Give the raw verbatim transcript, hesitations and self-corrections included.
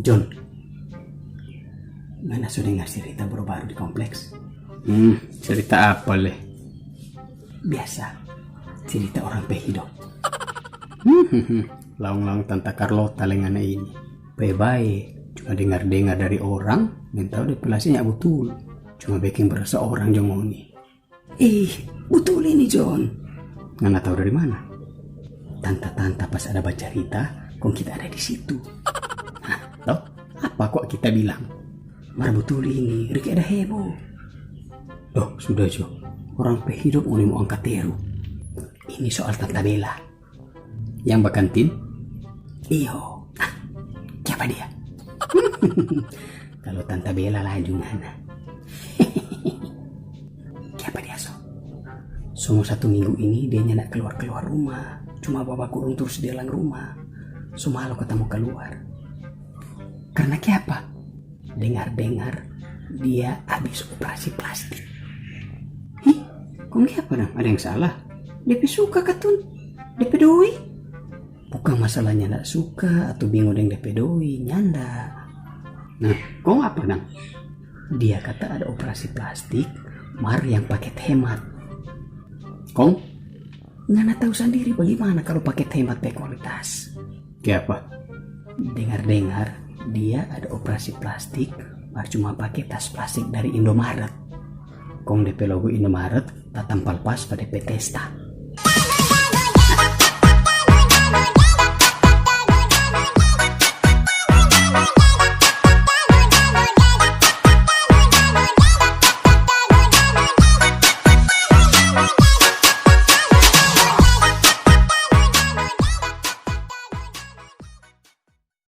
John, ngana so dengar cerita baru-baru di kompleks? Hmm, cerita apa le? Biasa, cerita orang pe hidup. Hmm, hmm, hmm. Laong-laong Tanta Carlota le ngana ini. Bae-bae, cuma dengar-dengar dari orang, men tau de pe lase nya butul. Cuma beking berasa orang jo ngoni. Ih, butul ini, John. Ngana tau dari mana? Tanta-tanta pas ada bacarita, kong kita ada di situ. Hah, to? Apa kwa kita bilang? Mar butul ini, Riki ada heboh. Doh, sudah jo. Orang pe hidup ngoni mo angka teru. Ini soal Tanta Bella. Yang bakantin? Iyo. Ah, kiapa dia? Kalau Tanta Bella laju ngana. Kiapa dia so? So mo satu minggu ini dia nyanda keluar-keluar rumah. Cuma babakurung terus di dalam rumah. So malu kata mo keluar. Karena kiapa? Dengar-dengar dia abis operasi plastik. Ih, kong kiapa dang? Ada yang salah? Depe suka katun? Depe doi? Bukang masalah nyanda suka atau bingung deng depe doi, nyanda. Nah, kong apa dang? Dia kata ada operasi plastik, mar yang paket hemat. Kong? Ngana tahu sandiri bagaimana kalau paket hemat pe kualitas. Kiapa? Dengar-dengar, dia ada operasi plastik, mar cuma pake tas plastik dari Indomaret. Kong depe logo Indomaret tatampal pas pa depe testa.